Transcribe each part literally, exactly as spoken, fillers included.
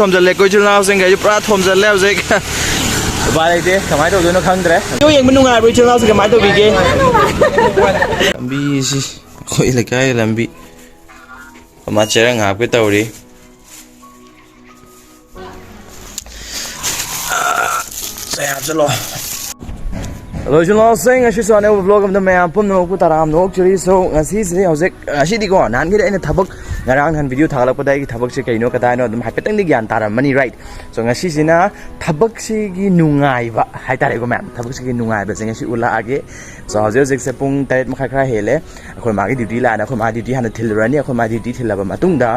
ꯊꯣꯝꯖꯤꯜꯂꯦ, ꯑꯩꯈꯣꯏ ꯏꯆꯤꯜ ꯏꯅꯥꯎꯁꯤꯡ ꯀꯩꯁꯨ ꯄꯨꯔꯥ ꯊꯣꯝꯖꯤꯜꯂꯦ ꯍꯧꯖꯤꯛ꯫ ꯎꯄꯥꯏ ꯂꯩꯇꯦ, ꯀꯃꯥꯏꯅ ꯇꯧꯗꯣꯏꯅꯣ ꯈꯪꯗ꯭ꯔꯦ꯫ ꯚꯤꯗꯤꯑꯣ ꯌꯦꯡꯕ ꯅꯨꯡꯉꯥꯏꯕ꯭ꯔꯣ? ꯏꯆꯤꯜ ꯏꯅꯥꯎꯁꯤꯡ ꯀꯃꯥꯏꯅ ꯇꯧꯕꯤꯒꯦ? ꯂꯝꯕꯤꯁꯤ ꯑꯩꯈꯣꯏ ꯂꯩꯀꯥꯏꯒꯤ ꯂꯝꯕꯤ꯫ ꯑꯃ ꯆꯦꯔꯪ ꯍꯥꯞꯀꯦ ꯇꯧꯔꯤ꯫ ꯆꯩ ꯍꯥꯞꯆꯜꯂꯣ꯫ ꯍꯜꯂꯣ, ꯏꯆꯤꯜ ꯏꯅꯥꯎꯁꯤꯡ, ꯉꯁꯤꯁꯨ ꯑꯅꯧꯕ vlog ꯑꯃꯗ ꯃꯌꯥꯝ ꯄꯨꯝꯅꯃꯛꯄꯨ ꯇꯔꯥꯝꯅ ꯑꯣꯛꯆꯔꯤ꯫ So, ꯉꯁꯤꯁꯦ ꯍꯧꯖꯤꯛ, ꯉꯁꯤꯗꯤꯀꯣ, ꯅꯍꯥꯟꯒꯤꯗꯤ ꯑꯩꯅ ꯊꯕꯛ, ꯉꯔꯥꯡ ꯅꯍꯥꯟ ꯚꯤꯗꯤꯑꯣ ꯊꯥꯒꯠꯂꯛꯄꯗ ꯑꯩꯒꯤ ꯊꯕꯛꯁꯦ ꯀꯩꯅꯣ ꯀꯗꯥꯏꯅꯣ ꯑꯗꯨꯝ ꯍꯥꯏꯐꯦꯠꯇꯪꯗꯤ ꯒ꯭ꯌꯥꯟ ꯇꯥꯔꯝꯃꯅꯤ, right? So, ꯉꯁꯤꯁꯤꯅ ꯊꯕꯛꯁꯤꯒꯤ ꯅꯨꯡꯉꯥꯏꯕ ꯍꯥꯏꯇꯥꯔꯦꯀꯣ, ꯃꯌꯥꯝ, ꯊꯕꯛꯁꯤꯒꯤ ꯅꯨꯡꯉꯥꯏꯕꯁꯦ ꯉꯁꯤ ꯎꯠꯂꯛꯑꯒꯦ꯫ So, ꯍꯧꯖꯤꯛ ꯍꯧꯖꯤꯛꯁꯦ ꯄꯨꯡ ꯇꯔꯦꯠ ꯃꯈꯥꯏ ꯈꯔ ꯍꯦꯜꯂꯦ꯫ ꯑꯩꯈꯣꯏ ꯃꯥꯒꯤ ꯗ꯭ꯌꯨꯇꯤ ꯂꯥꯛꯑꯅꯤ, ꯑꯩꯈꯣꯏ ꯃꯥ ꯗ꯭ꯌꯨꯇꯤ ꯍꯥꯟꯅ ꯊꯤꯜꯂꯨꯔꯅꯤ꯫ ꯑꯩꯈꯣꯏ ꯃꯥ ꯗ꯭ꯌꯨꯇꯤ ꯊꯤꯜꯂꯕ ꯃꯇꯨꯡꯗ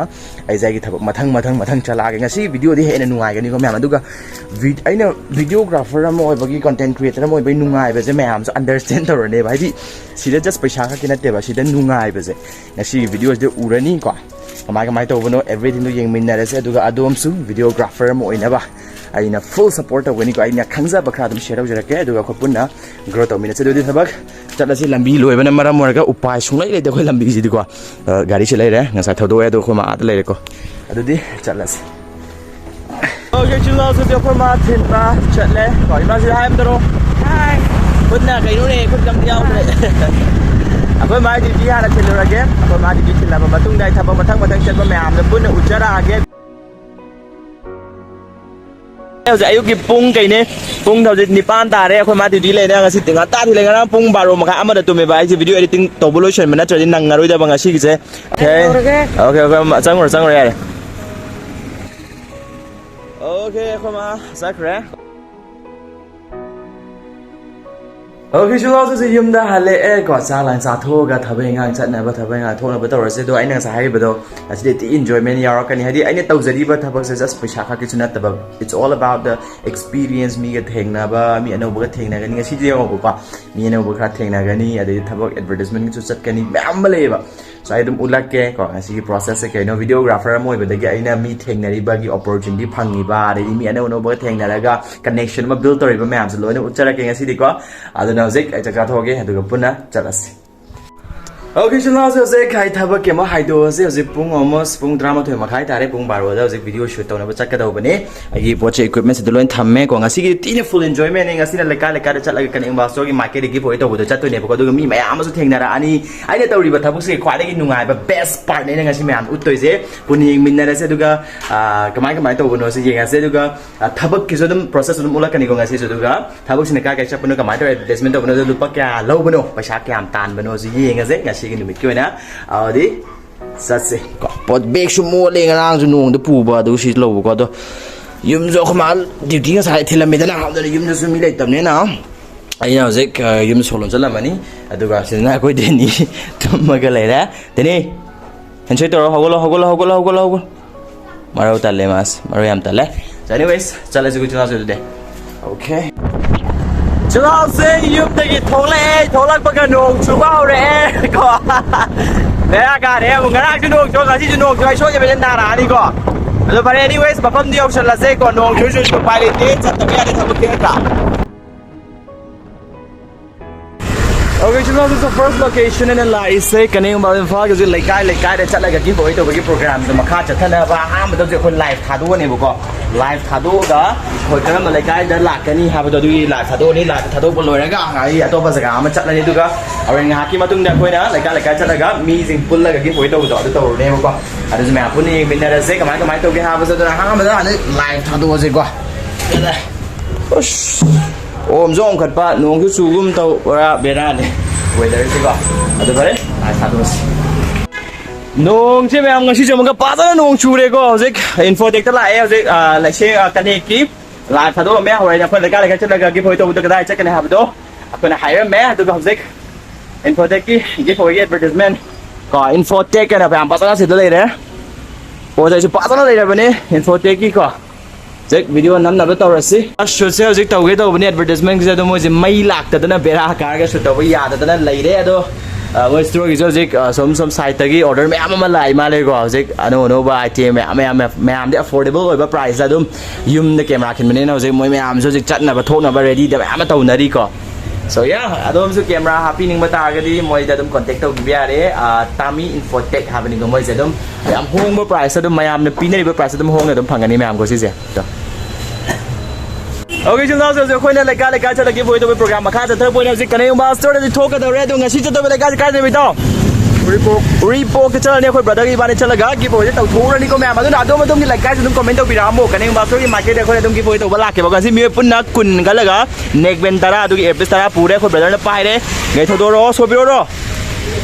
ꯑꯩꯁꯦ ꯑꯩꯒꯤ ꯊꯕꯛ ꯃꯊꯪ ꯃꯊꯪ ꯃꯊꯪ ꯆꯠꯂꯛꯑꯒꯦ꯫ ꯉꯁꯤ ꯚꯤꯗꯤꯑꯣꯗꯤ ꯍꯦꯟꯅ ꯅꯨꯡꯉꯥꯏꯒꯅꯤꯀꯣ, ꯃꯌꯥꯝ꯫ ꯑꯗꯨꯒ ꯚꯤ-, ꯑꯩꯅ videographer ꯑꯃ ꯑꯣꯏꯕꯒꯤ, content creator ꯑꯃ ꯑꯣꯏꯕꯒꯤ ꯅꯨꯡꯉꯥꯏꯕꯁꯦ ꯃꯌꯥꯝꯁꯨ understand ꯇꯧꯔꯅꯦꯕ꯫ ꯍꯥꯏꯗꯤ, ꯁꯤꯗ just ꯄꯩꯁꯥ ꯈꯛꯀꯤ ꯅꯠꯇꯦꯕ, ꯁꯤꯗ ꯅꯨꯡꯉꯥꯏꯕꯁꯦ ꯉꯁꯤꯒꯤ ꯚꯤꯗꯤꯑꯣꯁꯤꯗ ꯎꯔꯅꯤꯀꯣ꯫ ꯀꯃꯥꯏ ꯀꯃꯥꯏ ꯇꯧꯕꯅꯣ, everythingꯗꯣ ꯌꯦꯡꯃꯤꯟꯅꯔꯁꯦ꯫ ꯑꯗꯨꯒ ꯑꯗꯣꯝꯁꯨ videographer ꯑꯃ ꯑꯣꯏꯅꯕ ꯑꯩꯅ full support ꯇꯧꯒꯅꯤꯀꯣ꯫ ꯑꯩꯅ ꯈꯪꯖꯕ ꯈꯔ ꯑꯗꯨꯝ share ꯇꯧꯖꯔꯛꯀꯦ, ꯑꯗꯨꯒ ꯑꯩꯈꯣꯏ ꯄꯨꯟꯅ grow ꯇꯧꯃꯤꯟꯅꯁꯦ꯫ ꯑꯗꯨꯗꯤ ꯊꯕꯛ ꯆꯠꯂꯁꯤ꯫ ꯂꯝꯕꯤ ꯂꯣꯏꯕꯅ ꯃꯔꯝ ꯑꯣꯏꯔꯒ ꯎꯄꯥꯏ ꯁꯨꯡꯂꯩ ꯂꯩꯇꯦ ꯑꯩꯈꯣꯏ ꯂꯝꯕꯤꯁꯤꯗꯤꯀꯣ꯫ ꯑ, ꯒꯥꯔꯤꯁꯤ ꯂꯩꯔꯦ, ꯉꯁꯥꯏ ꯊꯧꯗꯣꯛꯑꯦ, ꯑꯗꯣ ꯑꯩꯈꯣꯏ ꯃꯥ ꯑꯥꯗ ꯂꯩꯔꯦꯀꯣ꯫ ꯑꯗꯨꯗꯤ ꯆꯠꯂꯁꯤ꯫ Okay, ꯏꯆꯤꯜ ꯏꯅꯥꯎꯁꯤꯗꯤ ꯑꯩꯈꯣꯏ ꯃꯥ ꯊꯤꯟꯕ ꯆꯠꯂꯦ ꯀꯣ꯫ ꯏꯃꯥꯁꯤ hi ꯑꯝꯇꯔꯣ꯫ Hi꯫ ꯈꯨꯠꯅ ꯀꯩꯅꯣꯅꯦ, ꯈꯨꯠ ꯑꯝꯇ ꯌꯥꯎꯗ꯭ꯔꯦ꯫ ꯑꯩꯈꯣꯏ ꯃꯥ ꯗ꯭ꯌꯨꯇꯤ ꯍꯥꯟꯅ ꯊꯤꯜꯂꯨꯔꯒꯦ꯫ ꯑꯩꯈꯣꯏ ꯃꯥ ꯗ꯭ꯌꯨꯇꯤ ꯊꯤꯜꯂꯕ ꯃꯇꯨꯡꯗ ꯑꯩ ꯊꯕꯛ ꯃꯊꯪ ꯃꯊꯪ ꯆꯠꯄ ꯃꯌꯥꯝꯗꯣ ꯄꯨꯟꯅ ꯎꯠꯆꯔꯛꯑꯒꯦ꯫ ꯍꯧꯖꯤꯛ ꯑꯌꯨꯛꯀꯤ ꯄꯨꯡ ꯀꯩꯅꯦ, ꯄꯨꯡ ꯍꯧꯖꯤꯛ ꯅꯤꯄꯥꯟ ꯇꯥꯔꯦ꯫ ꯑꯩꯈꯣꯏ ꯃꯥ ꯗ꯭ꯌꯨꯇꯤ ꯂꯩꯔꯦ꯫ ꯉꯁꯤ ꯉꯟꯇꯥ ꯊꯤꯜꯂꯦ꯫ ꯉꯔꯥꯡ ꯄꯨꯡ ꯕꯥꯔꯣ ꯃꯈꯥꯏ ꯑꯃꯗ ꯇꯨꯝꯃꯦꯕ꯫ ꯑꯩꯁꯦ ꯚꯤꯗꯤꯑꯣ editing ꯇꯧꯕ ꯂꯣꯏꯁꯟꯕ ꯅꯠꯇ꯭ꯔꯗꯤ ꯅꯪꯉꯔꯣꯏꯗꯕ ꯉꯁꯤꯒꯤꯁꯦ꯫ Okay꯫ ꯌꯧꯔꯒꯦ꯫ Okay, okay, ꯆꯪꯉꯨꯔꯣ, ꯆꯪꯉꯨꯔꯣ, ꯌꯥꯔꯦ꯫ Okay, ꯑꯩꯈꯣꯏ ꯃꯥ ꯆꯠꯈ꯭ꯔꯦ꯫ Okay, ꯏꯆꯤꯜ ꯏꯅꯥꯎꯁꯤꯡꯁꯦ ꯌꯨꯝꯗ ꯍꯜꯂꯛꯑꯦꯀꯣ꯫ ꯆꯥꯛ ꯂꯥꯡ ꯆꯥꯊꯣꯛꯑꯒ ꯊꯕꯛ ꯏꯪꯈꯥꯡ ꯆꯠꯅꯕ, ꯊꯕꯛ ꯏꯪꯈꯥꯡ ꯊꯣꯛꯅꯕ ꯇꯧꯔꯁꯦ꯫ ꯑꯗꯣ ꯑꯩꯅ ꯉꯁꯥꯏ ꯍꯥꯏꯈꯤꯕꯗꯣ, ꯑꯁꯤꯗꯤ ꯊꯤ enjoyment ꯌꯥꯎꯔꯛꯀꯅꯤ꯫ ꯍꯥꯏꯗꯤ ꯑꯩꯅ ꯇꯧꯖꯔꯤꯕ ꯊꯕꯛꯁꯦ just ꯄꯩꯁꯥ ꯈꯛꯀꯤꯁꯨ ꯅꯠꯇꯕ, it's all about the experience꯫ ꯃꯤꯒ ꯊꯦꯡꯅꯕ, ꯃꯤ ꯑꯅꯧꯕꯒ ꯊꯦꯡꯅꯒꯅꯤ꯫ ꯉꯁꯤꯗꯤ ꯌꯦꯡꯉꯣꯕꯀꯣ, ꯃꯤ ꯑꯅꯧꯕ ꯈꯔ ꯊꯦꯡꯅꯒꯅꯤ, ꯑꯗꯩꯗꯤ ꯊꯕꯛ advertisementꯒꯤꯁꯨ ꯆꯠꯀꯅꯤ, ꯃꯌꯥꯝ ꯑꯃ ꯂꯩꯌꯦꯕ꯫ So, ꯑꯩ ꯑꯗꯨꯝ ꯎꯠꯂꯛꯀꯦ ꯀꯣ, ꯉꯁꯤꯒꯤ processꯁꯦ ꯀꯩꯅꯣ, videographer ꯑꯃ ꯑꯣꯏꯕꯗꯒꯤ ꯑꯩꯅ ꯃꯤ ꯊꯦꯡꯅꯔꯤꯕꯒꯤ opportunity ꯐꯪꯉꯤꯕ, ꯑꯗꯩꯗꯤ ꯃꯤ ꯑꯅꯧ ꯑꯅꯧꯕꯒ ꯊꯦꯡꯅꯔꯒ connection ꯑꯃ build ꯇꯧꯔꯤꯕ ꯃꯌꯥꯝꯁꯦ ꯂꯣꯏꯅ ꯎꯠꯆꯔꯛꯀꯦ ꯉꯁꯤꯗꯤꯀꯣ꯫ ꯑꯗꯨꯅ ꯍꯧꯖꯤꯛ ꯑꯩ ꯆꯥꯛ ꯆꯥꯊꯣꯛꯑꯒꯦ, ꯑꯗꯨꯒ ꯄꯨꯟꯅ ꯆꯠꯂꯁꯤ꯫ Okay, ꯏꯆꯤꯟ ꯏꯅꯥꯎꯁꯦ ꯍꯧꯖꯤꯛ ꯑꯩ ꯊꯕꯛꯀꯤ ꯑꯃ ꯍꯥꯏꯗꯣꯛꯑꯁꯦ꯫ ꯍꯧꯖꯤꯛ ꯄꯨꯡ almost ꯄꯨꯡ ꯇꯔꯥꯃꯥꯊꯣꯏ ꯃꯈꯥꯏ ꯇꯥꯔꯦ꯫ ꯄꯨꯡ ꯕꯥꯔꯣꯗ ꯍꯧꯖꯤꯛ video shoot ꯇꯧꯅꯕ ꯆꯠꯀꯗꯧꯕꯅꯦ꯫ ꯑꯩꯒꯤ ꯄꯣꯠ ꯆꯩ equipment ꯁꯤꯗ ꯂꯣꯏ ꯊꯝꯃꯦꯀꯣ꯫ ꯉꯁꯤꯒꯤ ꯊꯤꯅ full enjoyment ꯅꯦ꯫ ꯉꯁꯤꯅ ꯂꯩꯀꯥꯏ ꯂꯩꯀꯥꯏꯗ ꯆꯠꯂꯒ ꯀꯅꯦꯝꯕꯥꯁꯇꯣꯔꯒꯤ market ꯗ giveaway ꯇꯧꯕꯗꯣ ꯆꯠꯇꯣꯏꯅꯦꯕꯀꯣ꯫ ꯑꯗꯨꯒ ꯃꯤ ꯃꯌꯥꯝ ꯑꯃꯁꯨ ꯊꯦꯡꯅꯔꯛꯑꯅꯤ꯫ ꯑꯩꯅ ꯇꯧꯔꯤꯕ ꯊꯕꯛꯁꯤꯒꯤ ꯈ꯭ꯋꯥꯏꯗꯒꯤ ꯅꯨꯡꯉꯥꯏꯕ best part ꯅꯦ ꯑꯩꯅ ꯉꯁꯤ ꯃꯌꯥꯝ ꯎꯠꯇꯣꯏꯁꯦ꯫ ꯄꯨꯟꯅ ꯌꯦꯡꯃꯤꯟꯅꯔꯁꯦ꯫ ꯑꯗꯨꯒ ꯑꯥ, ꯀꯃꯥꯏ ꯀꯃꯥꯏ ꯇꯧꯕꯅꯣꯁꯦ ꯌꯦꯡꯉꯁꯦ꯫ ꯑꯗꯨꯒ ꯑꯥ, ꯊꯕꯛꯀꯤꯁꯨ ꯑꯗꯨꯝ process ꯑꯗꯨꯝ ꯎꯠꯂꯛꯀꯅꯤꯀꯣ ꯉꯁꯤꯁꯨ꯫ ꯑꯗꯨꯒ ꯊꯕꯛꯁꯤꯅ ꯀꯥꯏ ꯀꯥꯏ ꯆꯠꯄꯅꯣ, ꯀꯃꯥꯏꯅ ꯇꯧꯔ advertisement ꯇꯧꯕꯅꯣ, ꯑꯗꯨ ꯂꯨꯄꯥ ꯀꯌꯥ ꯂꯧꯕꯅꯣ, ꯄꯩꯁꯥ ꯀꯌꯥꯝ ꯇꯥꯟꯕꯅꯣꯁꯨ ꯌꯦꯡꯉꯁꯦ ꯉꯁꯤꯒꯤ ꯅꯨꯃꯤꯠꯀꯤ ꯑꯣꯏꯅ꯫ ꯑꯗꯨꯗꯤ ꯆꯠꯁꯦ ꯀꯣ꯫ ꯄꯣꯠ bag ꯁꯨ ꯃꯣꯠꯂꯦ, ꯉꯔꯥꯡꯁꯨ ꯅꯣꯡꯗ ꯄꯨꯕ, ꯑꯗꯨ ꯁꯤ ꯂꯧꯕꯀꯣ꯫ ꯑꯗꯣ ꯌꯨꯝꯁꯨ ꯑꯩꯈꯣꯏ ꯃꯥ duty ꯉꯁꯥꯏ ꯊꯤꯜꯂꯝꯃꯤꯗꯅ, ꯑꯗꯨꯅ ꯌꯨꯝꯗꯁꯨ ꯃꯤ ꯂꯩꯇꯕꯅꯤꯅ ꯑꯩꯅ ꯍꯧꯖꯤꯛ, ꯑ, ꯌꯨꯝꯗ ꯁꯣ ꯂꯣꯟꯁꯤꯜꯂꯝꯃꯅꯤ꯫ ꯑꯗꯨꯒ ꯁꯤꯗꯅ ꯑꯩꯈꯣꯏ ꯗꯦꯅꯤ ꯇꯨꯝꯃꯒ ꯂꯩꯔꯦ꯫ ꯗꯦꯅꯤ, handshake ꯇꯧꯔꯣ, ꯍꯧꯒꯠꯂꯣ, ꯍꯧꯒꯠꯂꯣ, ꯍꯧꯒꯠꯂꯣ, ꯍꯧꯒꯠꯂꯣ, ꯍꯧꯒꯠꯂꯣ꯫ ꯃꯔꯧ ꯇꯜꯂꯦ ꯃꯥꯁꯦ, ꯃꯔꯧ ꯌꯥꯝ ꯇꯜꯂꯦ꯫ So anyways, ꯆꯠꯂꯁꯤ ꯑꯩꯈꯣꯏ ꯆꯤꯜꯍꯥꯎꯁꯦ ꯑꯗꯨꯗꯤ꯫ Okay꯫ ꯆꯤꯜꯍꯥꯎꯁꯦ ꯌꯨꯝꯗꯒꯤ ꯊꯣꯛꯂꯛꯑꯦ, ꯊꯣꯛꯂꯛꯄꯒ ꯅꯣꯡ ꯆꯨꯕ ꯍꯧꯔꯛꯑꯦ ꯀꯣ꯫ ꯕꯦꯔꯥ ꯀꯥꯔꯦ ꯑꯃꯨꯛ꯫ ꯉꯔꯥꯡꯁꯨ ꯅꯣꯡ ꯆꯨ, ꯉꯁꯤꯁꯨ ꯅꯣꯡ ꯆꯨ, ꯑꯩ ꯁꯣꯏꯗꯕꯤꯗ ꯅꯥꯔꯛꯑꯅꯤꯀꯣ꯫ ꯑꯗꯣ ꯐꯔꯦ, anyways, ꯃꯐꯝꯗꯤ ꯌꯧꯁꯜꯂꯁꯦ ꯀꯣ꯫ ꯅꯣꯡ ꯆꯨ ꯆꯨꯁꯨ ꯎꯄꯥꯏ ꯂꯩꯇꯦ, ꯆꯠꯇꯕ ꯌꯥꯗꯦ ꯊꯕꯛꯇꯤ ꯅꯠꯇ꯭ꯔꯥ꯫ Okay, ꯏꯆꯤꯟ ꯏꯅꯥꯎꯁꯤꯡ, first location ꯑꯩꯅ ꯂꯥꯛꯏꯁꯦ ꯀꯅꯦꯝꯕꯥ ꯏꯝꯐꯥꯜꯒꯤ ꯍꯧꯖꯤꯛ ꯂꯩꯀꯥꯏ ꯂꯩꯀꯥꯏꯗ ꯆꯠꯂꯒ giveaway ꯇꯧꯕꯒꯤ program ꯗꯣ ꯃꯈꯥ ꯆꯠꯊꯅꯕ꯫ ꯑꯍꯥꯟꯕꯗ ꯍꯧꯖꯤꯛ ꯑꯩꯈꯣꯏ live ꯊꯥꯗꯣꯛꯑꯅꯦꯕꯀꯣ꯫ Live ꯊꯥꯗꯣꯛꯑꯒ ꯑꯩꯈꯣꯏ ꯀꯔꯝꯕ ꯂꯩꯀꯥꯏꯗ ꯂꯥꯛꯀꯅꯤ ꯍꯥꯏꯕꯗꯣ ꯑꯗꯨꯒꯤ live ꯊꯥꯗꯣꯛꯑꯅꯤ꯫ Live ꯊꯥꯗꯣꯛꯄ ꯂꯣꯏꯔꯒ ꯑꯩ ꯑꯇꯣꯞꯄ ꯖꯒꯥ ꯑꯃ ꯆꯠꯂꯅꯤ꯫ ꯑꯗꯨꯒ ꯍꯣꯔꯦꯟ ꯉꯥꯏꯍꯥꯛꯀꯤ ꯃꯇꯨꯡꯗ ꯑꯩꯈꯣꯏꯅ ꯂꯩꯀꯥꯏ ꯂꯩꯀꯥꯏ ꯆꯠꯂꯒ ꯃꯤꯁꯤꯡ ꯄꯨꯜꯂꯒ giveaway ꯇꯧꯕꯗꯣ ꯑꯗꯨ ꯇꯧꯔꯨꯅꯦꯕꯀꯣ꯫ ꯑꯗꯨꯁꯨ ꯃꯌꯥꯝ ꯄꯨꯟꯅ ꯌꯦꯡꯃꯤꯟꯅꯔꯁꯦ ꯀꯃꯥꯏ ꯀꯃꯥꯏ ꯇꯧꯒꯦ ꯍꯥꯏꯕꯁꯦ꯫ ꯑꯗꯨꯅ ꯑꯍꯥꯟꯕꯗ ꯍꯥꯟꯅ live ꯊꯥꯗꯣꯛꯑꯁꯦꯀꯣ꯫ ꯑꯁ, ꯑꯣꯝꯁꯨ ꯑꯣꯝꯈꯠꯄ, ꯅꯣꯡꯁꯨ ꯆꯨꯒꯨꯝ ꯇꯧ, ꯄꯨꯔꯥ ꯕꯦꯔꯥꯅꯤ weather ꯁꯤꯀꯣ꯫ ꯑꯗꯨ ꯐꯔꯦ, live ꯊꯥꯗꯣꯛꯑꯁꯤ꯫ ꯅꯣꯡꯁꯦ ꯃꯌꯥꯝ ꯉꯁꯤꯁꯦ ꯑꯃꯨꯛꯀ ꯐꯖꯅ ꯅꯣꯡ ꯆꯨꯔꯦꯀꯣ꯫ ꯍꯧꯖꯤꯛ Infotech ꯇ ꯂꯥꯛꯑꯦ꯫ ꯍꯧꯖꯤꯛ, ꯑ, ꯂꯩꯁꯦ, ꯑ, ꯀꯅꯦꯛꯀꯤ live ꯊꯥꯗꯣꯛꯑꯝꯃꯦ꯫ ꯍꯣꯔꯦꯟ ꯑꯩꯈꯣꯏ ꯂꯩꯀꯥꯏ ꯂꯩꯀꯥꯏ ꯆꯠꯂꯒ giveaway ꯇꯧꯕꯗꯣ ꯀꯗꯥꯏ ꯆꯠꯀꯅꯤ ꯍꯥꯏꯕꯗꯣ ꯑꯩꯈꯣꯏꯅ ꯍꯥꯏꯔꯝꯃꯦ꯫ ꯑꯗꯨꯒ ꯍꯧꯖꯤꯛ Infotech ꯀꯤ giveaway ꯒꯤ advertisement ꯀꯣ, Infotech ꯀꯥꯏꯅ ꯃꯌꯥꯝ ꯐꯖꯅ ꯁꯤꯗ ꯂꯩꯔꯦ꯫ ꯄꯣꯠ ꯆꯩꯁꯨ ꯐꯖꯅ ꯂꯩꯔꯕꯅꯦ Infotech ꯀꯤ ꯀꯣ꯫ ꯍꯧꯖꯤꯛ video ꯅꯝꯅꯕ ꯇꯧꯔꯁꯤ꯫ Shoot ꯁꯦ ꯍꯧꯖꯤꯛ ꯇꯧꯒꯦ ꯇꯧꯕꯅꯦ advertisement ꯁꯦ, ꯑꯗꯣ ꯃꯣꯏꯁꯦ ꯃꯩ ꯂꯥꯛꯇꯗꯅ ꯕꯦꯔꯥ ꯀꯥꯔꯒ shoot ꯇꯧꯕ ꯌꯥꯗꯗꯅ ꯂꯩꯔꯦ꯫ ꯑꯗꯣ, ꯑ, ꯃꯣꯏ store ꯒꯤꯁꯨ ꯍꯧꯖꯤꯛ, ꯑ, ꯁꯨꯝ, ꯁꯨꯝ site ꯇꯒꯤ order ꯃꯌꯥꯝ ꯑꯃ ꯂꯥꯛꯏ ꯃꯥꯜꯂꯦꯀꯣ꯫ ꯍꯧꯖꯤꯛ ꯑꯅꯧ ꯑꯅꯧꯕ item ꯃꯌꯥꯝ, ꯃꯌꯥꯝ, ꯃꯌꯥꯝ, ꯃꯌꯥꯝꯗꯤ affordable ꯑꯣꯏꯕ price ꯇ ꯑꯗꯨꯝ ꯌꯨꯝꯗ camera ꯈꯤꯟꯕꯅꯤꯅ ꯍꯧꯖꯤꯛ ꯃꯣꯏ ꯃꯌꯥꯝꯁꯨ ꯍꯧꯖꯤꯛ ꯆꯠꯅꯕ ꯊꯣꯛꯅꯕ ready ꯗ ꯃꯌꯥꯝ ꯑꯃ ꯇꯧꯅꯔꯤꯀꯣ꯫ So yeah, ꯑꯗꯣꯝꯁꯨ camera ꯍꯥꯞꯄꯤꯅꯤꯡꯕ ꯇꯥꯔꯒꯗꯤ ꯃꯣꯏꯗ ꯑꯗꯨꯝ contact ꯇꯧꯕꯤꯕ ꯌꯥꯔꯦ꯫ ꯑ, Tami Infotech ꯍꯥꯏꯕꯅꯤꯀꯣ ꯃꯣꯏꯁꯦ꯫ ꯑꯗꯨꯝ ꯌꯥꯝ ꯍꯣꯡꯕ price, ꯑꯗꯨꯝ ꯃꯌꯥꯝꯅ ꯄꯤꯅꯔꯤꯕ price ꯑꯗꯨꯝ ꯍꯣꯡꯅ ꯑꯗꯨꯝ ꯐꯪꯒꯅꯤ ꯃꯌꯥꯝꯀꯣ ꯁꯤꯁꯦ꯫ Okay, ꯏꯆꯤꯜ ꯏꯅꯥꯎꯁꯤꯡꯁꯦ ꯑꯩꯈꯣꯏꯅ ꯂꯩꯀꯥꯏ ꯂꯩꯀꯥꯏ ꯆꯠꯂꯒ giveaway ꯇꯧꯕꯒꯤ program ꯃꯈꯥ ꯆꯠꯊꯔꯛꯄ ꯑꯣꯏꯅ ꯍꯧꯖꯤꯛ ꯀꯅꯦꯝꯕ store ꯗꯗꯤ ꯊꯣꯛꯀꯗꯧꯔꯦ꯫ ꯑꯗꯣ ꯉꯁꯤ ꯆꯠꯇꯧꯕ ꯂꯩꯀꯥꯏꯁꯦ ꯀꯥꯏꯗꯅꯣ, ꯏꯇꯥꯎ? ꯎꯔꯤꯄꯣꯛ꯫ ꯎꯔꯤꯄꯣꯛꯇ ꯆꯠꯂꯅꯤ ꯑꯩꯈꯣꯏ brother ꯒ ꯏꯕꯥꯅꯤ ꯆꯠꯂꯒ giveaway ꯁꯦ ꯇꯧꯊꯣꯛꯎꯔꯅꯤꯀꯣ ꯃꯌꯥꯝ꯫ ꯑꯗꯨꯅ ꯑꯗꯣꯝ ꯑꯗꯣꯝꯒꯤ ꯂꯩꯀꯥꯏꯁꯦ ꯑꯗꯨꯝ comment ꯇꯧꯕꯤꯔꯛꯑꯝꯃꯣ꯫ ꯀꯅꯦꯝꯕ store ꯒꯤ market ꯇ ꯑꯩꯈꯣꯏꯅ ꯑꯗꯨꯝ giveaway ꯇꯧꯕ ꯂꯥꯛꯀꯦꯕ꯫ ꯉꯁꯤ ꯃꯤꯑꯣꯏ ꯄꯨꯟꯅ ꯀꯨꯟ ꯈꯜꯂꯒ neck band ꯇꯔꯥ, ꯑꯗꯨꯒꯤ earpiece ꯇꯔꯥ ꯄꯨꯔꯦ ꯑꯩꯈꯣꯏ brother ꯅ ꯄꯥꯏꯔꯦ꯫ ꯒꯥꯔꯤ ꯊꯧꯗꯣꯔꯛꯑꯣ, ꯁꯣ ꯄꯤꯔꯛꯑꯣꯔꯣ?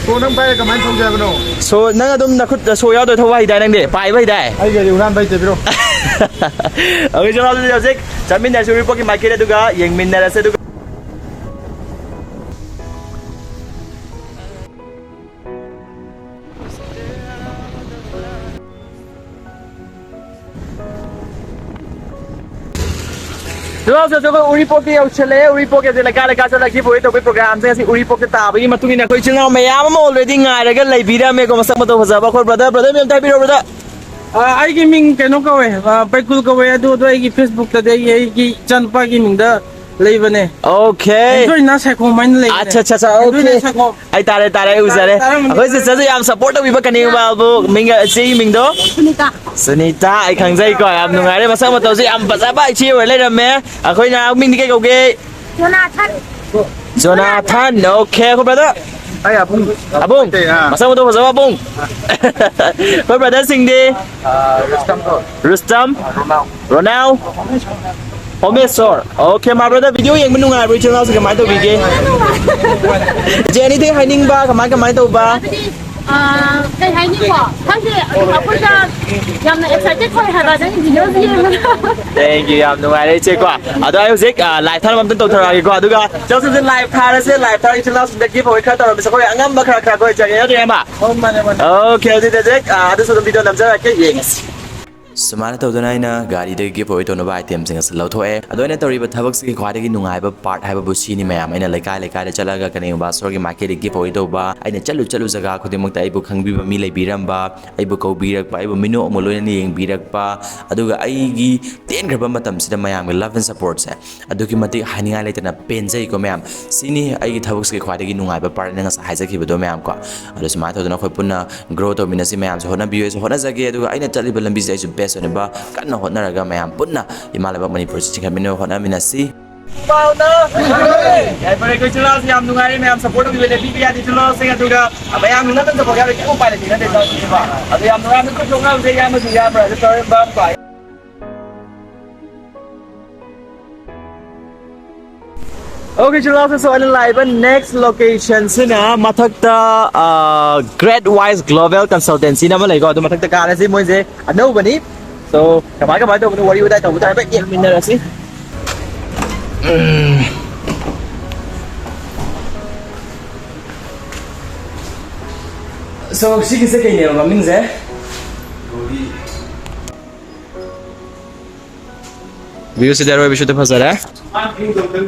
ꯁꯣ ꯅꯪ ꯄꯥꯏꯔ ꯀꯃꯥꯏꯅ ꯊꯧꯖꯦ ꯍꯥꯏꯕꯅꯣ? ꯁꯣ ꯅꯪ ꯑꯗꯨꯝ ꯅꯈꯨꯠꯇ ꯁꯣ ꯌꯥꯎꯗꯣꯏ ꯊꯧꯕ ꯍꯩꯗꯥꯏ ꯅꯪꯗꯤ? ꯄꯥꯏꯕ ꯍꯩꯗꯥꯏ? ꯑꯩ ꯒꯥꯔꯤ ꯍꯨꯔꯥꯟꯕ ꯍꯩꯇꯦ, ꯄꯤꯔꯣ꯫ Okay, ꯆꯠꯂꯣ ꯑꯗꯨꯗꯤ ꯍꯧꯖꯤꯛ ꯆꯠꯃꯤꯟꯅꯔꯁꯤ ꯎꯔꯤꯄꯣꯛꯀꯤ market ꯑꯗꯨꯒ ꯌꯦꯡꯃꯤꯟꯅꯔꯁꯦ ꯑꯗꯨꯒ꯫ ꯂꯥꯛꯑꯣ, ꯆꯠꯂꯣ, ꯑꯩꯈꯣꯏ ꯎꯔꯤꯄꯣꯛꯇ ꯌꯧꯁꯜꯂꯛꯑꯦ꯫ ꯎꯔꯤꯄꯣꯛꯀꯤ ꯂꯩꯀꯥꯏ ꯂꯩꯀꯥꯏ ꯆꯠꯂꯒ giveaway ꯇꯧꯕꯒꯤ program ꯁꯦ ꯉꯁꯤ ꯎꯔꯤꯄꯣꯛꯇ ꯇꯥꯕꯒꯤ ꯃꯇꯨꯡ ꯏꯟꯅ ꯑꯩꯈꯣꯏ ꯏꯆꯤꯜ ꯏꯅꯥꯎ ꯃꯌꯥꯝ ꯑꯃ already ꯉꯥꯏꯔꯒ ꯂꯩꯕꯤꯔꯝꯃꯦꯀꯣ꯫ ꯃꯁꯛ ꯃꯇꯧ ꯐꯖꯕ ꯑꯩꯈꯣꯏ brother, brother ꯃꯤꯡ ꯑꯝꯇ ꯍꯥꯏꯕꯤꯔꯣ, brother꯫ ꯑ, ꯑꯩꯒꯤ ꯃꯤꯡ ꯀꯩꯅꯣ ꯀꯧꯋꯦ, ꯑ, ꯕꯩꯀꯨꯜ ꯀꯧꯋꯦ꯫ ꯑꯗꯨ, ꯑꯗꯨ ꯑꯩꯒꯤ Facebook ꯇꯗꯤ ꯑꯩꯒꯤ, ꯑꯩꯒꯤ ꯏꯆꯥꯅꯨꯄꯥꯒꯤ ꯃꯤꯡꯗ ꯂꯩꯕꯅꯦ꯫ Okay꯫ ꯑꯦꯟꯗ꯭ꯔꯣꯏꯅ ꯁꯥꯏꯈꯣꯝ ꯍꯥꯏꯅ ꯂꯩꯕꯅꯦ꯫ ꯑꯠꯆꯥ, ꯑꯠꯆꯥ, ꯑꯠꯆꯥ, ꯑꯦꯟꯗ꯭ꯔꯣꯏꯅ okay꯫ ꯁꯥꯏꯈꯣꯝ꯫ ꯑꯩ ꯇꯥꯔꯦ, ꯇꯥꯔꯦ, ꯑꯩ ꯎꯖꯔꯦ꯫ ꯇꯥꯔꯦ, ꯇꯥꯔꯦ, ꯑꯩꯈꯣꯏ ꯇꯥꯔꯦ꯫ Sister ꯁꯦ ꯌꯥꯝ support ꯇꯧꯕꯤꯕ ꯀꯅꯦꯝꯕꯕꯨ꯫ ꯃꯤꯡ, ꯏꯆꯦꯒꯤ ꯃꯤꯡꯗꯣ? ꯁꯨꯅꯤꯇꯥ꯫ ꯁꯨꯅꯤꯇꯥ, ꯑꯩ ꯈꯪꯖꯩꯀꯣ꯫ ꯌꯥꯝ ꯅꯨꯡꯉꯥꯏꯔꯦ, ꯃꯁꯛ ꯃꯇꯧꯁꯦ ꯌꯥꯝ ꯐꯖꯕ ꯏꯆꯦ ꯑꯣꯏ ꯂꯩꯔꯝꯃꯦ꯫ ꯑꯩꯈꯣꯏꯅ ꯃꯤꯡꯗꯤ ꯀꯩ ꯀꯧꯒꯦ? ꯖꯣꯅꯥꯊꯟ꯫ ꯖꯣꯅꯥꯊꯟ, okay, ꯑꯩꯈꯣꯏ brother꯫ ꯑꯩ ꯑꯕꯨꯡ꯫ ꯑꯕꯨꯡ? ꯑꯥ꯫ ꯃꯁꯛ ꯃꯇꯧ ꯐꯖꯕ ꯑꯕꯨꯡ꯫ ꯑꯩꯈꯣꯏ brother ꯁꯤꯡꯗꯤ? ꯑꯥ, ꯔꯨꯁꯇꯝ ꯀꯧꯏ꯫ ꯔꯨꯁꯇꯝ? ꯔꯣꯅꯥꯜ꯫ ꯔꯣꯅꯥꯜ? ꯍꯣꯃꯦꯁꯣꯔ꯫ Okay, my brother, video ꯌꯦꯡꯕ ꯅꯨꯡꯉꯥꯏꯕ꯭ꯔꯣ? ꯏꯆꯤꯜ ꯏꯅꯥꯎꯁꯤꯡ ꯀꯃꯥꯏꯅ ꯇꯧꯕꯤꯒꯦ? ꯖꯦꯅꯤꯗꯤ ꯍꯥꯏꯅꯤꯡꯕ ꯀꯃꯥꯏ ꯀꯃꯥꯏ ꯇꯧꯕ? ꯑꯥ, ꯀꯩ ꯍꯥꯏꯅꯤꯀꯣ? ꯈꯪꯗꯦ, ꯑꯗꯨꯝ ꯑꯩꯈꯣꯏꯗ ꯌꯥꯝꯅ excited ꯑꯣꯏ ꯍꯥꯏꯕ ꯅꯪꯒꯤ videoꯁꯦ ꯌꯦꯡꯕꯗ꯫ Thank you, ꯌꯥꯝ ꯅꯨꯡꯉꯥꯏꯔꯦ ꯏꯆꯦꯀꯣ꯫ ꯑꯗꯣ ꯑꯩ ꯍꯧꯖꯤꯛ, ꯑꯥ, live ꯊꯥꯅꯕ ꯑꯝꯇ ꯇꯧꯊꯔꯛꯑꯒꯦꯀꯣ꯫ ꯑꯗꯨꯒ ꯆꯠꯂꯣ, ꯆꯠꯂꯣ, live ꯊꯥꯔꯁꯦ, live ꯊꯥꯔꯒ ꯏꯆꯤꯜ ꯏꯅꯥꯎꯁꯤꯡꯗ giveaway ꯈꯔ ꯇꯧꯔꯝꯃꯤꯁꯦ꯫ ꯑꯩꯈꯣꯏ ꯑꯉꯝꯕ ꯈꯔ ꯈꯔ ꯑꯩꯈꯣꯏ ꯆꯪꯉꯦ, ꯅꯠꯇ꯭ꯔꯣ ꯏꯌꯥꯝꯕ? ꯑꯣ, ꯃꯥꯅꯦ, ꯃꯥꯅꯦ꯫ Okay, ꯑꯗꯨꯗꯤ ꯍꯧꯖꯤꯛ, ꯑꯥ, ꯑꯗꯨꯁꯨ ꯑꯗꯨꯝ video ꯅꯝꯖꯔꯛꯀꯦ, ꯌꯦꯡꯉꯁꯤ꯫ ꯁꯨꯃꯥꯏꯅ ꯇꯧꯗꯅ ꯑꯩꯅ ꯒꯥꯔꯤꯗꯒꯤ ꯒꯤꯐ ꯑꯣꯏ ꯇꯧꯅꯕ ꯑꯥꯏꯇꯦꯝꯁꯤꯡ ꯑꯁꯤ ꯂꯧꯊꯣꯛꯑꯦ꯫ ꯑꯗꯣ ꯑꯩꯅ ꯇꯧꯔꯤꯕ ꯊꯕꯛꯁꯤꯒꯤ ꯈ꯭ꯋꯥꯏꯗꯒꯤ ꯅꯨꯡꯉꯥꯏꯕ ꯄꯥꯔꯠ ꯍꯥꯏꯕꯕꯨ ꯁꯤꯅꯤ ꯃꯌꯥꯝ꯫ ꯑꯩꯅ ꯂꯩꯀꯥꯏ ꯂꯩꯀꯥꯏꯗ ꯆꯠꯂꯒ ꯀꯅꯦꯡꯕꯥ ꯁꯣꯔꯒꯤ ꯃꯥꯏꯀꯩꯗ ꯒꯤꯐ ꯑꯣꯏ ꯇꯧꯕ, ꯑꯩꯅ ꯆꯠꯂꯨ ꯆꯠꯂꯨ ꯖꯒꯥ ꯈꯨꯗꯤꯡꯃꯛꯇ ꯑꯩꯕꯨ ꯈꯪꯕꯤꯕ ꯃꯤ ꯂꯩꯕꯤꯔꯝꯕ, ꯑꯩꯕꯨ ꯀꯧꯕꯤꯔꯛꯄ, ꯑꯩꯕꯨ ꯃꯤꯅꯣꯛ ꯑꯃ ꯂꯣꯏꯅꯅ ꯌꯦꯡꯕꯤꯔꯛꯄ, ꯑꯗꯨꯒ ꯑꯩꯒꯤ ꯇꯦꯟꯈ꯭ꯔꯕ ꯃꯇꯝꯁꯤꯗ ꯃꯌꯥꯝꯒꯤ ꯂꯚ ꯑꯦꯟ ꯁꯄꯣꯔꯠꯁꯦ ꯑꯗꯨꯛꯀꯤ ꯃꯇꯤꯛ ꯍꯥꯏꯅꯤꯡꯉꯥꯏ ꯂꯩꯇꯅ ꯄꯦꯟꯖꯩꯀꯣ ꯃꯌꯥꯝ꯫ ꯁꯤꯅꯤ ꯑꯩꯒꯤ ꯊꯕꯛꯁꯤꯒꯤ ꯈ꯭ꯋꯥꯏꯗꯒꯤ ꯅꯨꯡꯉꯥꯏꯕ ꯄꯥꯔꯠ, ꯑꯩꯅ ꯉꯁꯥꯏ ꯍꯥꯏꯖꯈꯤꯕꯗꯣ ꯃꯌꯥꯝ ꯀꯣ꯫ ꯑꯗꯣ ꯁꯨꯃꯥꯏꯅ ꯇꯧꯗꯅ ꯑꯩꯈꯣꯏ ꯄꯨꯟꯅ ꯒ꯭ꯔꯣ ꯇꯧꯃꯤꯟꯅꯁꯤ ꯃꯌꯥꯝꯁꯨ꯫ ꯍꯣꯠꯅꯕꯤꯌꯨ, ꯑꯩꯁꯨ ꯍꯣꯠꯅꯖꯒꯦ꯫ ꯑꯗꯨꯒ ꯑꯩꯅ ꯆꯠꯂꯤꯕ ꯂꯝꯕꯤꯁꯦ ꯑꯩꯁꯨ ꯕꯦꯁ ꯑꯣꯏꯅꯕ ꯀꯟꯅ ꯍꯣꯠꯅꯔꯒ ꯃꯌꯥꯝ ꯄꯨꯟꯅ ꯏꯃꯥ ꯂꯩꯕꯥꯛ ꯃꯅꯤꯄꯨꯔꯁꯤ ꯆꯤꯡꯈꯠꯃꯤꯟꯅꯕ ꯍꯣꯠꯅꯃꯤꯟꯅꯁꯤ꯫ ꯄꯥꯎꯅ ꯌꯥꯏꯐꯔꯦ꯫ ꯑꯩꯈꯣꯏ ꯏꯆꯤꯜ ꯏꯅꯥꯎꯁꯤ ꯌꯥꯝ ꯅꯨꯡꯉꯥꯏꯔꯦ, ꯃꯌꯥꯝ ꯁꯄꯣꯔꯠ ꯇꯧꯕꯤꯕ ꯂꯦꯞꯄꯤꯕ ꯌꯥꯗꯦ ꯏꯆꯤꯜ ꯏꯅꯥꯎꯁꯤꯡ꯫ ꯑꯗꯨꯒ ꯃꯌꯥꯝꯒꯤ ꯅꯠꯇꯅ ꯁꯄꯣꯔꯠ ꯌꯥꯎꯔꯦ ꯀꯩꯝ ꯎꯄꯥꯏ ꯂꯩꯇꯦ ꯅꯠꯇꯦ ꯏꯆꯤꯜ ꯏꯅꯥꯎꯁꯤꯡ꯫ ꯑꯗꯨ ꯌꯥꯝ ꯅꯨꯡꯉꯥꯏꯕ ꯈꯨꯠ ꯊꯣꯛꯅꯕꯁꯦ ꯏꯌꯥꯝꯕꯁꯨ ꯌꯥꯕ꯭ꯔꯥ? ꯑꯗꯨ ꯇꯧꯔꯦ ꯕꯥꯝ ꯄꯥꯏ꯫ Okay, ꯏꯆꯤꯜ ꯏꯅꯥꯎꯁꯤꯡ, so ꯑꯩꯅ ꯂꯥꯛꯏꯕ next location ꯁꯤꯅ ꯃꯊꯛꯇ, ꯑ, Great Wise Global Consultancy ꯅ ꯑꯃ ꯂꯩꯀꯣ, ꯑꯗꯨ ꯃꯊꯛꯇ ꯀꯥꯔꯁꯤ꯫ ꯃꯣꯏꯁꯦ ꯑꯅꯧꯕꯅꯤ꯫ So ꯀꯃꯥꯏ ꯀꯃꯥꯏ ꯇꯧꯕꯅꯣ, ꯋꯥꯔꯤ ꯋꯥꯇꯥꯏ ꯇꯧꯕꯗ ꯍꯥꯏꯐꯦꯠ ꯌꯦꯡꯃꯤꯟꯅꯔꯁꯤ꯫ ꯎꯝ꯫ So ꯁꯤꯒꯤꯁꯦ ꯀꯩꯅꯦꯕ ꯃꯃꯤꯡꯁꯦ? View ꯁꯤꯗꯤ ꯑꯔꯣꯏꯕꯤꯁꯨ ꯐꯖꯔꯦ꯫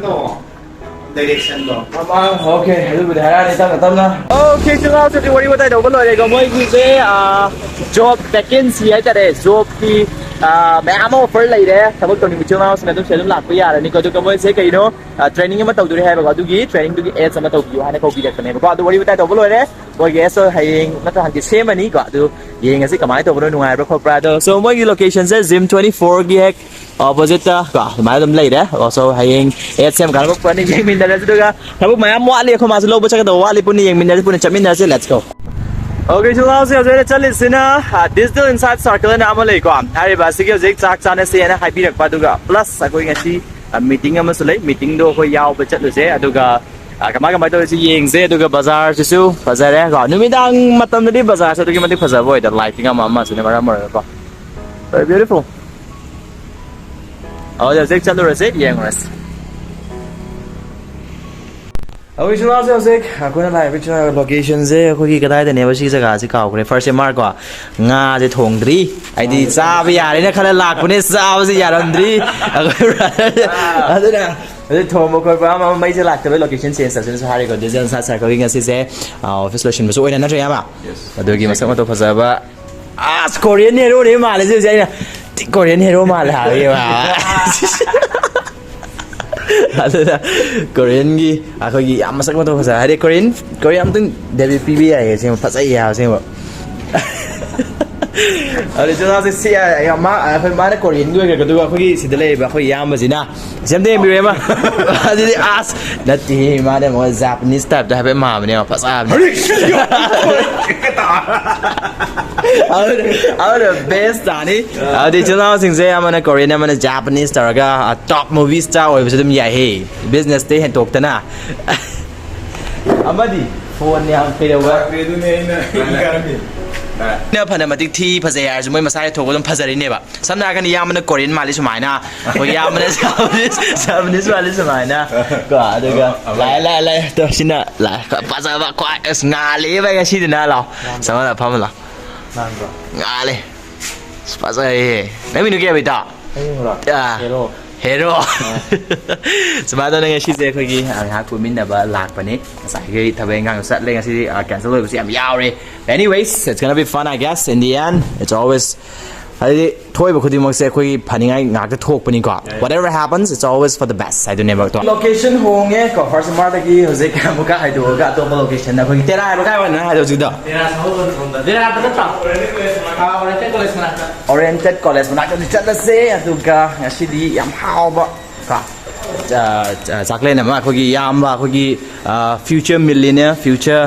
ꯗꯥꯏꯔꯦꯛꯁꯟꯗꯣ꯫ ꯃꯃꯥꯡ, okay, ꯑꯗꯨꯕꯨꯗꯤ ꯍꯥꯏꯔꯛꯑꯅꯤ ꯇꯞꯅ ꯇꯞꯅ꯫ Okay, ꯏꯆꯤꯜ ꯏꯅꯥꯎꯁꯤꯗꯤ ꯋꯥꯔꯤ ꯋꯥꯇꯥꯏ ꯇꯧꯕ ꯂꯣꯏꯔꯦꯀꯣ꯫ ꯃꯣꯏꯒꯤꯁꯦ, ꯑ, job vacancy ꯍꯥꯏꯇꯥꯔꯦ, job ꯀꯤ, ꯑ, ꯃꯌꯥꯝ ꯑꯃ offer ꯂꯩꯔꯦ꯫ ꯊꯕꯛ ꯇꯧꯅꯤꯡꯕ ꯏꯆꯤꯜ ꯏꯅꯥꯎꯁꯤꯡ ꯑꯗꯨꯝ ꯁꯤꯗ ꯑꯗꯨꯝ ꯂꯥꯛꯄ ꯌꯥꯔꯅꯤꯀꯣ꯫ ꯑꯗꯨꯒ ꯃꯣꯏꯁꯦ ꯀꯩꯅꯣ, ꯑ, training ꯑꯃ ꯇꯧꯗꯣꯔꯤ ꯍꯥꯏꯕꯀꯣ, ꯑꯗꯨꯒꯤ training ꯗꯨꯒꯤ ads ꯑꯃ ꯇꯧꯕꯤꯌꯨ ꯍꯥꯏꯅ ꯀꯧꯕꯤꯔꯛꯄꯅꯦꯕꯀꯣ꯫ ꯑꯗꯨ ꯋꯥꯔꯤ ꯋꯥꯇꯥꯏ ꯇꯧꯕ ꯂꯣꯏꯔꯦ꯫ ꯃꯣꯏꯒꯤ ads ꯇꯣ ꯍꯌꯦꯡ ꯅꯠꯇ꯭ꯔ ꯍꯪꯆꯤꯠ ꯁꯦꯝꯃꯅꯤꯀꯣ꯫ ꯑꯗꯨ ꯌꯦꯡꯉꯁꯤ ꯀꯃꯥꯏꯅ ꯇꯧꯕꯅꯣ, ꯅꯨꯡꯉꯥꯏꯕ꯭ꯔꯥ ꯈꯣꯠꯄ꯭ꯔꯥ꯫ ꯑꯗꯣ, so ꯃꯣꯏꯒꯤ location ꯁꯦ gym twenty four ꯒꯤ ꯍꯦꯛ opposite ꯇ ꯀꯣ, ꯑꯗꯨꯃꯥꯏꯅ ꯑꯗꯨꯝ ꯂꯩꯔꯦ꯫ ꯑꯣ, so ꯍꯌꯦꯡ ads ꯌꯥꯝ ꯀꯥꯟꯅꯕ ꯄꯣꯠꯅꯤ, ꯌꯦꯡꯃꯤꯟꯅꯔꯁꯤ꯫ ꯑꯗꯨꯒ ꯊꯕꯛ ꯃꯌꯥꯝ ꯋꯥꯠꯂꯤ, ꯑꯩꯈꯣꯏ ꯃꯥꯁꯨ ꯂꯧꯕ ꯆꯠꯀꯗꯧꯕ ꯋꯥꯠꯂꯤ, ꯄꯨꯟꯅ ꯌꯦꯡꯃꯤꯟꯅꯔꯁꯤ, ꯄꯨꯟꯅ ꯆꯠꯃꯤꯟꯅꯔꯁꯤ꯫ Let's go꯫ Okay, ꯏꯆꯤꯜ ꯏꯅꯥꯎꯁꯤꯡ, ꯍꯧꯖꯤꯛ ꯑꯩꯅ ꯆꯠꯂꯤꯁꯤꯅ, ꯑ, Digital Insight Circle ꯍꯥꯏꯅ ꯑꯃ ꯂꯩꯀꯣ꯫ ꯍꯥꯏꯔꯤꯕ ꯑꯁꯤꯒꯤ ꯍꯧꯖꯤꯛ ꯆꯥꯛ ꯆꯥꯅꯁꯦꯅ ꯍꯥꯏꯕꯤꯔꯛꯄ, ꯑꯗꯨꯒ plus ꯑꯩꯈꯣꯏ ꯉꯁꯤ, ꯑ, meeting ꯑꯃꯁꯨ ꯂꯩ, meeting ꯗꯣ ꯑꯩꯈꯣꯏ ꯌꯥꯎꯕ ꯆꯠꯂꯨꯁꯦ꯫ ꯑꯗꯨꯒ, ꯑ, ꯀꯃꯥꯏ ꯀꯃꯥꯏ ꯇꯧꯔꯤꯁꯤ ꯌꯦꯡꯁꯦ꯫ ꯑꯗꯨꯒ ꯕꯖꯥꯔꯁꯤꯁꯨ ꯐꯖꯔꯦ ꯀꯣ, ꯅꯨꯃꯤꯗꯥꯡ ꯃꯇꯝꯗꯗꯤ ꯕꯖꯥꯔꯁꯦ ꯑꯗꯨꯛꯀꯤ ꯃꯇꯤꯛ ꯐꯖꯕ ꯑꯣꯏꯗ, lighting ꯑꯃ ꯑꯃꯁꯤꯅ ꯃꯔꯝ ꯑꯣꯏꯔꯒꯀꯣ꯫ Very beautiful꯫ ꯍꯧꯖꯤꯛ ꯍꯧꯖꯤꯛ ꯆꯠꯂꯨꯔꯁꯤ, ꯌꯦꯡꯉꯨꯔꯁꯤ꯫ ꯑꯩꯈꯣꯏ ꯏꯆꯤꯜ ꯏꯅꯥꯎꯁꯦ ꯍꯧꯖꯤꯛ ꯑꯩꯈꯣꯏꯅ ꯂꯥꯛꯏꯕ ꯏꯆꯤꯜ ꯏꯅꯥꯎ location ꯁꯦ ꯑꯩꯈꯣꯏꯒꯤ ꯀꯗꯥꯏꯗꯅꯦꯕ? ꯁꯤ ꯖꯒꯥꯁꯤ ꯀꯥꯎꯈ꯭ꯔꯦ꯫ First ꯁꯦ ꯃꯥꯔꯀꯣ, ꯉꯥꯁꯦ ꯊꯣꯡꯗ꯭ꯔꯤ, ꯍꯥꯏꯗꯤ ꯆꯥꯕ ꯌꯥꯔꯦꯅ ꯈꯜꯂ ꯂꯥꯛꯄꯅꯦ, ꯆꯥꯕꯁꯦ ꯌꯥꯔꯝꯗ꯭ꯔꯤ꯫ ꯑꯩꯈꯣꯏ brother ꯁꯦ꯫ ꯑꯗꯨꯅ ꯍꯧꯖꯤꯛ ꯊꯣꯡꯕ ꯈꯣꯠꯄ ꯑꯃ ꯑꯃ, ꯃꯩꯁꯦ ꯂꯥꯛꯇꯕꯩ location change ꯇꯧꯁꯤꯅꯁꯨ ꯍꯥꯏꯔꯦꯀꯣ꯫ Design ꯁꯥ circle ꯒꯤ ꯉꯁꯤꯁꯦ, ꯑꯥ, office ꯂꯣꯏꯁꯤꯟꯕꯁꯨ ꯑꯣꯏꯅ, ꯅꯠꯇ꯭ꯔ ꯏꯌꯥꯝꯕ? Yes. ꯑꯗꯨꯒꯤ ꯃꯁꯛ ꯃꯇꯧ ꯐꯖꯕ, ꯑꯁ, Korean hero ꯅꯦ ꯃꯥꯜꯂꯦ ꯁꯤꯁꯦ꯫ ꯑꯩꯅ ꯊꯤ Korean hero ꯃꯥꯜꯂꯦ ꯍꯥꯏꯕꯒꯤ ꯋꯥ꯫ ꯑꯗꯨꯗ Korean ꯒꯤ ꯑꯩꯈꯣꯏꯒꯤ ꯌꯥꯝ ꯃꯁꯛ ꯃꯇꯧ ꯐꯖ ꯍꯥꯏꯗꯤ Korean, Korean ꯑꯝꯇꯪ debut ꯄꯤꯕ ꯌꯥꯏꯌꯦ ꯑꯁꯦꯡꯕ, ꯐꯖꯩꯌꯦ ꯍꯥꯏꯕ ꯑꯁꯦꯡꯕ꯫ ꯑꯗꯨ ꯏꯆꯤꯜ ꯏꯅꯥꯎꯁꯦ ꯁꯤ ꯌꯥꯏ, ꯌꯥꯝ ꯃꯥ-, ꯑꯩꯈꯣꯏ ꯃꯥꯅ Korean ꯒꯤ ꯑꯣꯏꯈ꯭ꯔꯦ, ꯑꯗꯨꯒ ꯑꯩꯈꯣꯏꯒꯤ ꯁꯤꯗ ꯂꯩꯔꯤꯕ ꯑꯩꯈꯣꯏ ꯏꯌꯥꯝꯕꯁꯤꯅ ꯁꯤ ꯑꯝꯇ ꯌꯦꯡꯕꯤꯔꯦ ꯑꯃ꯫ ꯑꯗꯨꯗꯤ ꯑꯁ ꯅꯠꯇꯦ, ꯃꯥꯅ ꯑꯃꯨꯛ Japanese type ꯇ ꯍꯥꯏꯐꯦꯠ ꯃꯥꯟꯕꯅꯦꯕ, ꯐꯖꯕꯅꯦ꯫ ꯑꯗꯨꯅ, ꯑꯗꯨꯅ best ꯇꯥꯅꯤ꯫ ꯑꯗꯨꯗꯤ ꯏꯆꯤꯜ ꯏꯅꯥꯎꯁꯤꯡꯁꯦ ꯑꯃꯅ Korean, ꯑꯃꯅ Japanese ꯇꯧꯔꯒ, ꯑ, top movie star ꯑꯣꯏꯕꯁꯨ ꯑꯗꯨꯝ ꯌꯥꯏꯍꯦ, business ꯇꯩ ꯍꯦꯟꯇꯣꯛꯇꯅ꯫ ꯑꯃꯗꯤ phone ꯌꯥꯝ ꯀꯩꯗꯧꯕ? ꯑꯗꯨꯅꯦ ꯑꯩꯅ ꯑꯩꯅ ꯐꯅ ꯃꯇꯤꯛ ꯊꯤ ꯐꯖꯩ ꯍꯥꯏꯔꯁꯨ ꯃꯣꯏ ꯃꯁꯥꯒꯤ ꯊꯣꯛꯄ ꯑꯗꯨꯝ ꯐꯖꯔꯤꯅꯦꯕ꯫ ꯁꯝꯅ ꯍꯥꯏꯔꯀꯥꯟꯗ ꯏꯌꯥꯝꯕꯅ Korean ꯃꯥꯜꯂꯤ ꯁꯨꯃꯥꯏꯅ, ꯑꯩꯈꯣꯏ ꯏꯌꯥꯝꯕꯅ Japanese, Japanese ꯃꯥꯜꯂꯤ ꯁꯨꯃꯥꯏꯅ꯫ ꯀꯣ, ꯑꯗꯨꯒ ꯑꯃ, ꯑꯃ꯫ ꯂꯥꯛꯑꯦ, ꯂꯥꯛꯑꯦ, ꯂꯥꯛꯑꯦ꯫ ꯇꯣ, ꯁꯤꯅ ꯂꯥꯛꯑꯦ꯫ ꯈ꯭ꯋꯥꯏ ꯐꯖꯕ, ꯈ꯭ꯋꯥꯏ ꯑꯁ ꯉꯥꯜꯂꯦ ꯚꯥꯏ ꯉꯁꯤꯗꯤ ꯅ ꯂꯥꯛꯑꯣ꯫ ꯆꯪꯉꯣ, ꯂꯥꯛꯑꯣ, ꯐꯝꯃ ꯂꯥꯛꯑꯣ꯫ ꯉꯥꯟꯕ꯭ꯔꯣ? ꯉꯥꯜꯂꯦ꯫ ꯑꯁ, ꯐꯖꯩꯌꯦ꯫ ꯅꯪ ꯃꯤꯡꯗꯣ ꯀꯩ ꯍꯥꯏꯕ, ꯏꯇꯥꯎ? ꯑꯩ ꯃꯤꯡꯔꯣ? ꯑꯥ꯫ ꯍꯦꯔꯣ꯫ ꯍꯦꯔꯣ꯫ ꯑꯥ꯫ ꯁꯨꯃꯥꯏꯅ ꯇꯧꯗꯅ ꯉꯁꯤꯁꯦ ꯑꯩꯈꯣꯏꯒꯤ, ꯑ, ꯉꯥꯏꯍꯥꯛ ꯀꯣꯏꯃꯤꯟꯅꯕ ꯂꯥꯛꯄꯅꯤ꯫ ꯉꯁꯥꯏꯒꯤ ꯊꯕꯛ ꯏꯪꯈꯥꯡꯁꯨ ꯆꯠꯂꯦ꯫ ꯉꯁꯤꯗꯤ, ꯑ, cancel ꯑꯣꯏꯕꯁꯨ ꯌꯥꯝ ꯌꯥꯎꯔꯦ꯫ Anyways, it's gonna be fun, I guess, in the end. It's always, ꯍꯥꯏꯗꯤ, ꯊꯣꯛꯏꯕ ꯈꯨꯗꯤꯡꯃꯛꯁꯦ ꯑꯩꯈꯣꯏꯒꯤ ꯐꯅꯤꯡꯉꯥꯏ ꯉꯥꯛꯇ ꯊꯣꯛꯄꯅꯤꯀꯣ꯫ Whatever happens, it's always for the best ꯍꯥꯏꯗꯨꯅꯦꯕ꯫ Location ꯍꯣꯡꯉꯦ ꯀꯣ, First Mart ꯇꯒꯤ ꯍꯧꯖꯤꯛ ꯑꯃꯨꯛꯀ ꯍꯥꯏꯗꯣꯛꯑꯒ ꯑꯇꯣꯞꯄ location ꯗ ꯑꯩꯈꯣꯏꯒꯤ ꯇꯦꯔꯥ ꯍꯥꯏꯕ ꯀꯥꯏ ꯋꯥꯅꯣ ꯍꯥꯏꯗꯣ ꯍꯧꯖꯤꯛꯇꯣ? ꯇꯦꯔꯥ ꯁꯍꯣꯜꯕꯟ ꯁꯣꯝꯗ꯫ ꯇꯦꯔꯥꯗ ꯅꯠꯇ꯭ꯔꯣ? ꯑꯥ, Oriental College ꯃꯅꯥꯛꯇ꯫ Oriental College ꯃꯅꯥꯛꯇꯗꯤ ꯆꯠꯂꯁꯦ, ꯑꯗꯨꯒ ꯉꯁꯤꯗꯤ ꯌꯥꯝ ꯍꯥꯎꯕ ꯀꯣ, ꯑ, ꯑ, ꯆꯥꯛꯂꯦꯟ ꯑꯃ ꯑꯩꯈꯣꯏꯒꯤ ꯏꯌꯥꯝꯕ ꯑꯩꯈꯣꯏꯒꯤ, ꯑ, future millionaire, future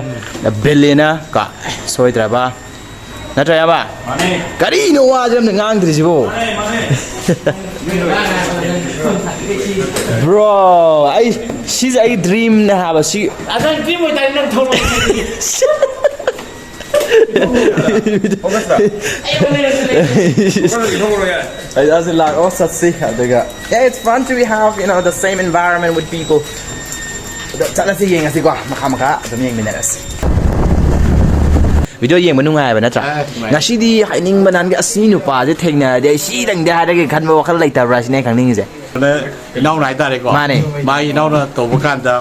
billionaire ꯀꯣ, ꯁꯣꯏꯗ꯭ꯔꯕ ꯅꯠꯇ꯭ꯔ, ꯏꯌꯥꯝꯕ? ꯃꯥꯅꯦ꯫ ꯀꯔꯤꯅꯣ ꯋꯥꯁꯦ ꯑꯝꯇ ꯉꯥꯡꯗ꯭ꯔꯤꯁꯤꯕꯣ? ꯃꯥꯅꯦ, ꯃꯥꯅꯦ꯫ Bro, ꯑꯩ, ꯁꯤꯁꯦ ꯑꯩꯒꯤ dream ꯅꯦ ꯍꯥꯏꯕ, ꯁꯤ ꯑꯗꯣ ꯑꯩ dream ꯑꯣꯏꯇꯥꯔꯗꯤ ꯅꯪ ꯊꯣꯛꯂꯛꯑꯣ꯫ ꯑꯩ ꯑꯃ ꯂꯩꯔꯁꯨ ꯂꯩ꯫ ꯑꯩ ꯑꯁꯤ ꯂꯥꯛꯑꯣ, ꯆꯠꯁꯤ, ꯑꯗꯨꯒ, yeah, it's fun to be have, you know, the same environment with people. ꯑꯗꯣ ꯆꯠꯂꯁꯤ, ꯌꯦꯡꯉꯁꯤꯀꯣ, ꯃꯈꯥ ꯃꯈꯥ ꯑꯗꯨꯝ ꯌꯦꯡꯃꯤꯟꯅꯔꯁꯤ꯫ ꯚꯤꯗꯤꯑꯣ ꯌꯦꯡꯕ ꯅꯨꯡꯉꯥꯏꯕ ꯅꯠꯇ꯭ꯔꯥ? ꯑꯦ, ꯅꯨꯡꯉꯥꯏ꯫ ꯉꯁꯤꯗꯤ ꯍꯥꯏꯅꯤꯡꯕ ꯅꯍꯥꯟꯒꯤ ꯑꯁꯤ ꯅꯨꯄꯥꯁꯦ ꯊꯦꯡꯅꯔꯗꯤ ꯑꯩ ꯁꯤꯗꯪꯗꯤ ꯍꯥꯏꯔꯒꯦ ꯈꯟꯕ ꯋꯥꯈꯜ ꯂꯩꯇꯕ꯭ꯔꯥ ꯁꯤꯅꯦ ꯑꯩꯅ ꯈꯪꯅꯤꯡꯉꯤꯁꯦ꯫ ꯑꯗ ꯏꯅꯥꯎꯅ ꯍꯥꯏꯇꯥꯔꯦꯀꯣ꯫ ꯃꯥꯅꯦ꯫ ꯃꯥꯒꯤ ꯏꯅꯥꯎꯅ ꯇꯧꯕ ꯀꯥꯟꯗ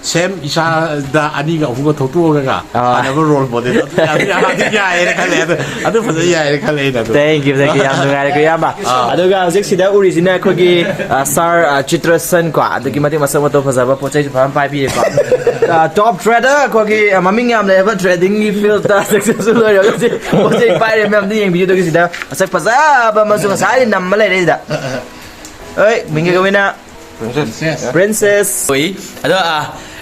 ꯁꯦꯝ ꯏꯁꯥꯗ ꯑꯅꯤꯒ ꯑꯍꯨꯝꯒ ꯊꯣꯛꯇꯣꯛꯑꯒ ꯑꯥ꯫ ꯁꯥꯟꯅꯕ ꯔꯣꯜ ꯃꯣꯗꯦꯜ ꯑꯗꯨ ꯌꯥꯝ ꯌꯥꯏꯌꯦꯅ ꯈꯜꯂꯦ꯫ ꯑꯗꯨ, ꯑꯗꯨ ꯐꯖꯅ ꯌꯥꯏꯌꯦꯅ ꯈꯜꯂꯦ ꯑꯩꯅ ꯑꯗꯨ꯫ Thank you, thank you. ꯌꯥꯝ ꯅꯨꯡꯉꯥꯏꯔꯦꯀꯣ, ꯏꯌꯥꯝꯕ꯫ ꯑꯥ꯫ ꯑꯗꯨꯒ ꯍꯧꯖꯤꯛ ꯁꯤꯗ ꯎꯔꯤꯁꯤꯅ ꯑꯩꯈꯣꯏꯒꯤ, ꯑ, ꯁꯥꯔ, ꯑ, ꯆꯤꯇ꯭ꯔꯁꯟ ꯀꯣ, ꯑꯗꯨꯛꯀꯤ ꯃꯇꯤꯛ ꯃꯁꯛ ꯃꯇꯧ ꯐꯖꯕ, ꯄꯣꯠ ꯆꯩꯁꯨ ꯐꯖꯅ ꯄꯥꯏꯕꯤꯔꯦꯀꯣ꯫ ꯑ, ꯇꯣꯞ ꯇ꯭ꯔꯦꯗꯔ ꯑꯩꯈꯣꯏꯒꯤ, ꯑ, ꯃꯃꯤꯡ ꯌꯥꯝ ꯂꯩꯔꯕ ꯇ꯭ꯔꯦꯗꯤꯡꯒꯤ ꯐꯤꯜꯗ ꯁꯛꯁꯦꯁꯐꯨꯜ ꯑꯣꯏꯔꯒ ꯍꯧꯖꯤꯛ ꯄꯣꯠ ꯆꯩ ꯄꯥꯏꯔꯦ ꯃꯌꯥꯝꯗꯨ ꯌꯦꯡꯕꯤꯌꯨ꯫ ꯑꯗꯨꯒ ꯁꯤꯗ ꯃꯁꯛ ꯐꯖꯕ ꯑꯃꯁꯨ ꯉꯁꯥꯏꯗꯤ ꯅꯝꯃ ꯂꯩꯔꯦ ꯁꯤꯗ꯫ ꯍꯣꯏ, ꯃꯤꯡꯒꯤ ꯑꯣꯏꯅ ꯄ꯭ꯔꯤꯟꯁꯦꯁ꯫ ꯍꯣꯏ꯫ ꯑꯗꯣ, ꯑ,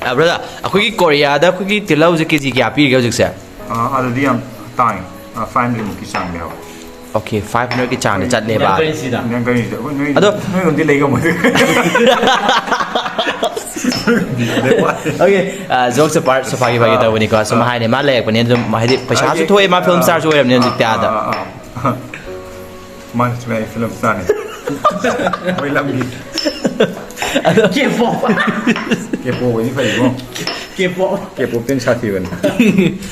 ꯑ, ꯕ꯭ꯔꯗꯔ, ꯑꯩꯈꯣꯏꯒꯤ ꯀꯣꯔꯤꯌꯥꯗ ꯑꯩꯈꯣꯏꯒꯤ ꯇꯤꯜꯍꯧꯁꯦ ꯀꯦꯖꯤ ꯀꯌꯥ ꯄꯤꯔꯤꯒꯦ ꯍꯧꯖꯤꯛꯁꯦ? ꯑꯥ, ꯑꯗꯨꯗꯤ ꯌꯥꯝ ꯇꯥꯡꯉꯤ꯫ ꯑꯥ, five hundred ꯃꯨꯛꯀꯤ ꯆꯥꯡꯗ ꯌꯥꯎꯋꯦ꯫ Okay, five hundred ꯀꯤ ꯆꯥꯡꯗ ꯆꯠꯂꯦꯕ꯫ ꯌꯥꯡꯈꯩꯁꯤꯗ꯫ ꯌꯥꯡꯈꯩꯁꯤꯗ꯫ ꯑꯩꯈꯣꯏ ꯅꯣꯏ, ꯑꯗꯣ ꯅꯣꯏꯔꯣꯝꯗꯤ ꯂꯩ ꯉꯝꯃꯣꯏ꯫ Okay, ꯑ, jokes apart, ꯁꯨꯝ ꯐꯥꯒꯤ ꯐꯥꯒꯤ ꯑꯥ꯫ ꯇꯧꯕꯅꯤꯀꯣ꯫ ꯁꯨꯝ ꯑꯥ꯫ ꯍꯥꯏꯅꯤ, ꯃꯥ ꯂꯩꯔꯛꯄꯅꯤꯅ ꯑꯗꯨꯝ, ꯍꯥꯏꯗꯤ, ꯄꯩꯁꯥꯁꯨ ꯍꯥꯏꯗꯤ, ꯊꯣꯛꯑꯦ, ꯃꯥ film ꯑꯥ, star ꯁꯨ ꯑꯣꯏꯔꯕꯅꯤꯅ ꯍꯧꯖꯤꯛꯇꯤ ꯑꯥ, ꯑꯥꯗ꯫ ꯑꯥ, ꯑꯥ꯫ ꯃꯥꯅ ꯁꯨꯃꯥꯏꯅ film star ꯅꯤ꯫ ꯃꯣꯏ ꯂꯝꯒꯤ꯫ ꯑꯗꯣ K-pop꯫ K-pop ꯑꯣꯏꯗꯤ ꯐꯩꯀꯣ꯫ K-pop꯫ K-pop T ꯁꯥꯊꯤꯕꯅꯤ꯫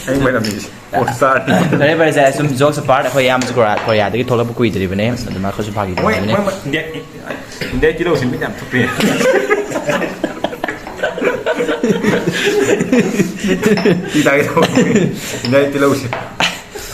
ꯑꯩ ꯃꯣꯏ ꯂꯝꯒꯤ pop star ꯅꯤ꯫ ꯐꯔꯦ, ꯐꯔꯦ, ꯁꯦ, ꯁꯨꯝ jokes apart, ꯑꯩꯈꯣꯏ ꯏꯌꯥꯝꯕꯁꯨ ꯀꯣꯔꯤꯌꯥ-, ꯀꯣꯔꯤꯌꯥꯗꯒꯤ ꯊꯣꯛꯂꯛꯄ ꯀꯨꯏꯗ꯭ꯔꯤꯕꯅꯦ, ꯑꯗꯨꯃꯥꯏꯅ ꯑꯩꯈꯣꯏꯁꯨ ꯐꯥꯒꯤ ꯃꯣꯏ, ꯇꯧꯕꯅꯦ꯫ ꯃꯣꯏ, ꯃꯣꯏ, ꯏꯟꯗꯤꯌꯥ, ꯏꯟꯗꯤꯌꯥꯒꯤ ꯇꯤꯜꯍꯧꯁꯤ ꯃꯤꯠ ꯌꯥꯝ ꯊꯨꯞꯄꯦ꯫ ꯄꯤ ꯇꯥꯒꯦ ꯇꯧꯕꯅꯦ꯫ ꯏꯟꯗꯤꯌꯥꯒꯤ ꯇꯤꯜꯍꯧꯁꯦ꯫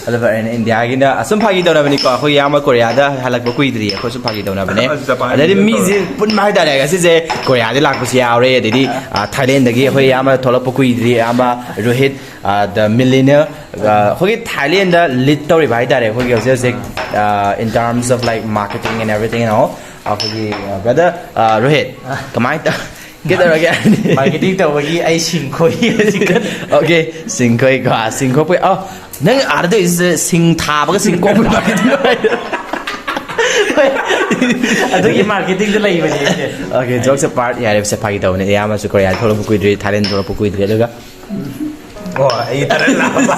ꯑꯗꯣ ꯐꯔꯦꯅꯦ, ꯏꯟꯗꯤꯌꯥꯒꯤꯅ ꯑꯁꯨꯝ ꯐꯥꯒꯤ ꯇꯧꯅꯕꯅꯤꯀꯣ, ꯑꯩꯈꯣꯏ ꯏꯌꯥꯝꯕ ꯀꯣꯔꯤꯌꯥꯗ ꯍꯜꯂꯛꯄ ꯀꯨꯏꯗ꯭ꯔꯤ, ꯑꯩꯈꯣꯏ ꯁꯨꯝ ꯐꯥꯒꯤ ꯇꯧꯅꯕꯅꯦ꯫ ꯑꯗꯨ ꯖꯄꯥꯟꯒꯤ ꯑꯗꯩꯗꯤ ꯇꯧꯔꯦ꯫ ꯃꯤꯁꯦ ꯄꯨꯟꯕ ꯍꯥꯏꯇꯥꯔꯦ, ꯉꯁꯤꯁꯦ ꯀꯣꯔꯤꯌꯥꯗꯒꯤ ꯂꯥꯛꯄꯁꯨ ꯌꯥꯎꯔꯦ, ꯑꯗꯩꯗꯤ, ꯑ, ꯊꯥꯏꯂꯦꯟꯗꯒꯤ ꯑꯩꯈꯣꯏ ꯏꯌꯥꯝꯕ ꯊꯣꯛꯂꯛꯄ ꯀꯨꯏꯗ꯭ꯔꯤ, ꯏꯌꯥꯝꯕ ꯔꯣꯍꯤꯠ, ꯑ, the millionaire, ꯑ, ꯑꯩꯈꯣꯏꯒꯤ ꯊꯥꯏꯂꯦꯟꯗ lead ꯇꯧꯔꯤꯕ ꯍꯥꯏꯇꯥꯔꯦ, ꯑꯩꯈꯣꯏꯒꯤ ꯍꯧꯖꯤꯛ ꯍꯧꯖꯤꯛ, ꯑ, in terms of, like, marketing and everything and all, ꯑꯩꯈꯣꯏꯒꯤ, ꯑ, brother, ꯑ, ꯔꯣꯍꯤꯠ, ꯑꯥ꯫ ꯀꯃꯥꯏꯅ ꯇꯧ-, ꯀꯩꯗꯧꯔꯒꯦ? Marketing ꯇꯧꯕꯒꯤ ꯑꯩ ꯁꯤꯡ ꯈꯣꯏ꯫ Okay, ꯁꯤꯡ ꯈꯣꯏꯀꯣ, ꯁꯤꯡ ꯈꯣꯛꯄꯩ, ꯑ, ꯅꯪ ꯑꯥꯗ ꯇꯧꯔꯤꯁꯦ ꯁꯤꯡ ꯊꯥꯕꯒ ꯁꯤꯡ ꯈꯣꯛꯄꯒꯤ marketing ꯍꯥꯏꯗꯣ? ꯑꯗꯨꯒꯤ marketing ꯗ ꯂꯩꯕꯅꯦ ꯑꯩꯁꯦ꯫ Okay, jokes apart, ꯌꯥꯔꯦ, ꯁꯦ, ꯐꯥꯒꯤ ꯇꯧꯕꯅꯦ꯫ ꯏꯌꯥꯝꯕꯁꯨ ꯀꯣꯔꯤꯌꯥ ꯊꯣꯛꯂꯛꯄ ꯀꯨꯏꯗ꯭ꯔꯤ, ꯊꯥꯏꯂꯦꯟ ꯊꯣꯛꯂꯛꯄ ꯀꯨꯏꯗ꯭ꯔꯤ, ꯑꯗꯨꯒ ꯑꯣ, ꯑꯩ ꯇꯔꯟ ꯂꯥꯛꯄ꯫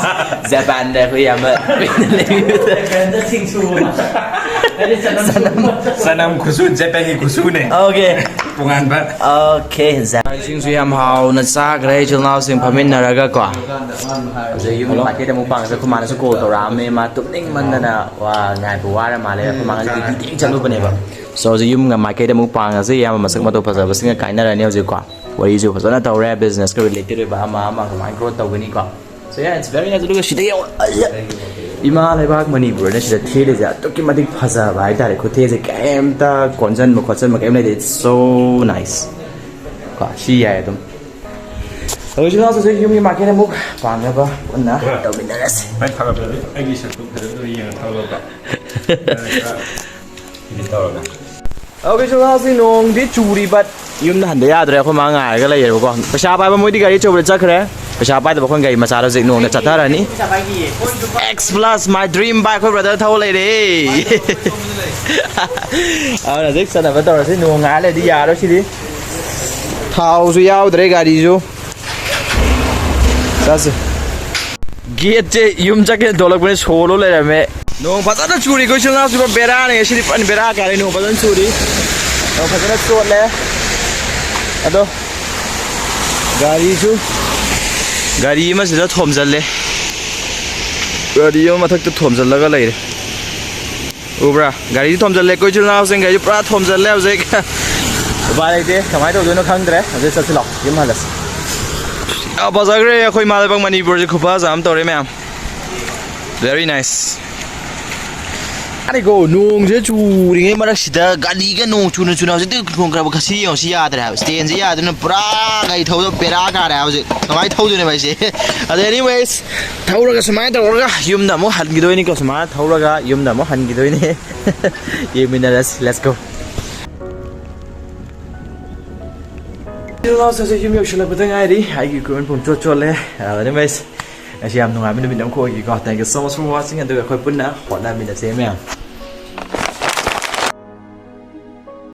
ꯖꯄꯥꯟꯗ ꯑꯩꯈꯣꯏ ꯏꯌꯥꯝꯕ ꯀꯨꯏꯅ ꯂꯩꯔꯨꯕꯗ꯫ ꯖꯄꯥꯟꯗ ꯁꯤꯡ ꯁꯨꯕ꯫ ꯆꯅꯝ ꯈꯨꯁꯨ, ꯖꯄꯥꯟꯒꯤ ꯈꯨꯁꯨꯅꯦ꯫ Okay꯫ ꯇꯣꯉꯥꯟꯕ꯫ Okay, ꯖ- ꯏꯁꯤꯡꯁꯨ ꯌꯥꯝ ꯍꯥꯎꯅ ꯆꯥꯈ꯭ꯔꯦ ꯏꯆꯤꯜ ꯏꯅꯥꯎꯁꯤꯡ ꯐꯝꯃꯤꯟꯅꯔꯒ ꯀꯣ꯫ ꯍꯧꯖꯤꯛ ꯌꯨꯝ ꯃꯥꯏꯀꯩꯗ ꯑꯃꯨꯛ ꯄꯥꯡꯉꯁꯦ꯫ ꯑꯩꯈꯣꯏ ꯃꯥꯅꯁꯨ call ꯇꯧꯔꯛꯑꯝꯃꯦ, ꯃꯥ ꯇꯨꯝꯅꯤꯡꯃꯟꯗꯅ ꯋꯥ ꯉꯥꯏꯕ ꯋꯥꯔ ꯃꯥꯜꯂꯦ꯫ ꯑꯩꯈꯣꯏ ꯃꯥꯅ duty ꯊꯦꯡ ꯆꯠꯂꯨꯕꯅꯦꯕ꯫ So ꯍꯧꯖꯤꯛ ꯌꯨꯝꯒ ꯃꯥꯏꯀꯩꯗ ꯑꯃꯨꯛ ꯄꯥꯡꯉꯁꯦ꯫ ꯏꯌꯥꯝꯕ ꯃꯁꯛ ꯃꯇꯧ ꯐꯖꯕꯁꯤꯡꯒ ꯀꯥꯏꯅꯔꯅꯤ ꯍꯧꯖꯤꯛꯀꯣ꯫ ꯋꯥꯔꯤꯁꯨ ꯐꯖꯅ ꯇꯧꯔꯦ, business ꯀ related ꯑꯣꯏꯕ ꯑꯃ ꯑꯃ ꯀꯃꯥꯏꯅ growth ꯇꯧꯒꯅꯤꯀꯣ꯫ So yeah, it's very nice. ꯑꯗꯨꯒ ꯁꯤꯗ ꯌꯦꯡꯉꯣ, ꯑꯩꯌꯥ! ꯏꯃꯥ ꯂꯩꯕꯥꯛ ꯃꯅꯤꯄꯨꯔꯗ ꯁꯤꯗ ꯊꯦꯠꯂꯤꯁꯦ ꯑꯗꯨꯛꯀꯤ ꯃꯇꯤꯛ ꯐꯖꯕ ꯍꯥꯏꯇꯥꯔꯦ꯫ ꯈꯨꯊꯦꯁꯦ ꯀꯩꯝꯇ ꯀꯣꯟꯁꯤꯟꯕ ꯈꯣꯠꯆꯟꯕ ꯀꯩꯝ ꯂꯩꯇꯦ꯫ It's so nice꯫ ꯀꯣ, ꯁꯤ ꯌꯥꯏ ꯑꯗꯨꯝ꯫ ꯍꯧꯖꯤꯛ ꯍꯧꯖꯤꯛ ꯌꯨꯝꯒꯤ ꯃꯥꯏꯀꯩꯗ ꯑꯃꯨꯛ ꯄꯥꯡꯅꯕ ꯄꯨꯟꯅ ꯇꯧꯃꯤꯟꯅꯔꯁꯤ꯫ ꯃꯩ ꯊꯥꯒꯠꯄꯗꯗꯤ ꯑꯩꯒꯤ ꯁꯛꯇꯨ ꯐꯖꯅ ꯌꯦꯡꯉ ꯊꯥꯒꯠꯂꯛꯄ꯫ ꯏꯗꯤꯠ ꯇꯧꯔꯒ꯫ Okay, so ꯍꯧꯖꯤꯛ ꯅꯣꯡꯗꯤ ꯆꯨꯔꯤ, but ꯌꯨꯝꯗ ꯍꯟꯗ ꯌꯥꯗ꯭ꯔꯦ꯫ ꯑꯩꯈꯣꯏ ꯃꯥ ꯉꯥꯏꯔꯒ ꯂꯩꯔꯦꯕꯀꯣ꯫ ꯄꯩꯁꯥ ꯄꯥꯏꯕ ꯃꯣꯏꯗꯤ ꯒꯥꯔꯤ ꯑꯆꯧꯕꯗ ꯆꯠꯈ꯭ꯔꯦ꯫ ꯄꯩꯁꯥ ꯄꯥꯏꯗꯕ ꯑꯩꯈꯣꯏꯅ ꯒꯥꯔꯤ ꯃꯆꯥꯗ ꯍꯧꯖꯤꯛ ꯅꯣꯡꯗ ꯆꯠꯊꯔꯅꯤ꯫ X plus, my dream bike, ꯑꯩꯈꯣꯏ brother ꯊꯧ ꯂꯩꯔꯦ꯫ ꯑꯗꯨꯅ ꯍꯧꯖꯤꯛ ꯆꯠꯅꯕ ꯇꯧꯔꯁꯤ꯫ ꯅꯣꯡ ꯉꯥꯏ ꯂꯩꯔꯗꯤ ꯌꯥꯔꯣꯏ ꯁꯤꯗꯤ꯫ ꯊꯥꯎꯁꯨ ꯌꯥꯎꯗ꯭ꯔꯦ ꯒꯥꯔꯤꯁꯨ꯫ ꯆꯠꯁꯤ꯫ Gate ꯁꯦ ꯌꯨꯝ ꯆꯠꯀꯦꯅ ꯊꯣꯛꯂꯛꯄꯅꯤ, ꯁꯣꯂꯣ ꯂꯩꯔꯝꯃꯦ꯫ ꯅꯣꯡ ꯐꯖꯅ ꯆꯨꯔꯤꯀꯣ ꯏꯆꯤꯜ ꯏꯅꯥꯎꯁꯤꯡ, ꯕꯦꯔꯥꯅꯤ ꯉꯁꯤꯗꯤ, ꯐꯖꯅ ꯕꯦꯔꯥ ꯀꯥꯔꯦ꯫ ꯅꯣꯡ ꯐꯖꯅ ꯆꯨꯔꯤ, ꯅꯣꯡ ꯐꯖꯅ ꯆꯣꯠꯂꯦ꯫ ꯑꯗꯣ ꯒꯥꯔꯤꯁꯨ, ꯒꯥꯔꯤ ꯑꯃꯁꯤꯗ ꯊꯣꯝꯖꯤꯜꯂꯦ, ꯒꯥꯔꯤ ꯑꯃ ꯃꯊꯛꯇ ꯊꯣꯝꯖꯤꯜꯂꯒ ꯂꯩꯔꯦ꯫ ꯎꯕ꯭ꯔꯥ? ꯒꯥꯔꯤꯁꯨ ꯊꯣꯝꯖꯤꯜꯂꯦ, ꯑꯩꯈꯣꯏ ꯏꯆꯤꯜ ꯏꯅꯥꯎꯁꯤꯡ ꯒꯥꯔꯤꯁꯨ ꯄꯨꯔꯥ ꯊꯣꯝꯖꯤꯜꯂꯦ ꯍꯧꯖꯤꯛ꯫ ꯎꯄꯥꯏ ꯂꯩꯇꯦ, ꯀꯃꯥꯏꯅ ꯇꯧꯗꯣꯏꯅꯣ ꯈꯪꯗ꯭ꯔꯦ꯫ ꯍꯧꯖꯤꯛ ꯆꯠꯁꯤ ꯂꯥꯛꯑꯣ, ꯌꯨꯝ ꯍꯜꯂꯁꯤ꯫ ꯌꯥꯝ ꯐꯖꯈ꯭ꯔꯦ ꯑꯩꯈꯣꯏ ꯏꯃꯥ ꯂꯩꯕꯥꯛ ꯃꯅꯤꯄꯨꯔꯁꯦ꯫ ꯈꯨꯐꯖ ꯑꯃ ꯇꯧꯔꯦ ꯃꯌꯥꯝ꯫ Very nice꯫ ꯑꯔꯦꯀꯣ, ꯅꯣꯡꯁꯦ ꯆꯨꯔꯤꯉꯩ ꯃꯔꯛꯁꯤꯗ ꯒꯥꯔꯤꯒ ꯅꯣꯡ ꯆꯨꯅ ꯆꯨꯅ ꯍꯧꯖꯤꯛꯇꯤ ꯈꯣꯡꯈ꯭ꯔꯕ꯫ ꯉꯁꯤ ꯌꯦꯡꯉꯣ, ꯁꯤ ꯌꯥꯗ꯭ꯔꯦ ꯍꯥꯏꯕ, stand ꯁꯦ ꯌꯥꯗ꯭ꯔꯦꯅ ꯄꯨꯔꯥ ꯒꯥꯔꯤ ꯊꯧꯕꯗ ꯕꯦꯔꯥ ꯀꯥꯔꯦ ꯍꯥꯏꯕ ꯍꯧꯖꯤꯛ꯫ ꯀꯃꯥꯏꯅ ꯊꯧꯗꯣꯏꯅꯣ ꯍꯥꯏꯁꯦ? ꯑꯗ anyways, ꯊꯧꯔꯒ ꯁꯨꯃꯥꯏꯅ ꯇꯧꯔꯒ ꯌꯨꯝꯗ ꯑꯃꯨꯛ ꯍꯟꯈꯤꯗꯣꯏꯅꯤꯀꯣ, ꯁꯨꯃꯥꯏꯅ ꯊꯧꯔꯒ ꯌꯨꯝꯗ ꯑꯃꯨꯛ ꯍꯟꯈꯤꯗꯣꯏꯅꯦ꯫ ꯌꯦꯡꯃꯤꯟꯅꯔꯁꯤ, let's go꯫ ꯏꯆꯤꯜ ꯏꯅꯥꯎꯁꯤꯡꯁꯦ ꯌꯨꯝ ꯌꯧꯁꯤꯜꯂꯛꯄꯗ ꯉꯥꯏꯔꯤ꯫ ꯑꯩꯒꯤ equipment ꯄꯨꯡ ꯆꯣꯠ ꯆꯣꯠꯂꯦ꯫ ꯑꯗꯨꯅ guys, ꯉꯁꯤ ꯌꯥꯝ ꯅꯨꯡꯉꯥꯏꯕ ꯅꯨꯃꯤꯠ ꯑꯃ ꯑꯣꯏꯈꯤꯀꯣ꯫ Thank you so much for watching꯫ ꯑꯗꯨꯒ ꯑꯩꯈꯣꯏ ꯄꯨꯟꯅ ꯍꯣꯠꯅꯃꯤꯟꯅꯁꯦ ꯃꯌꯥꯝ꯫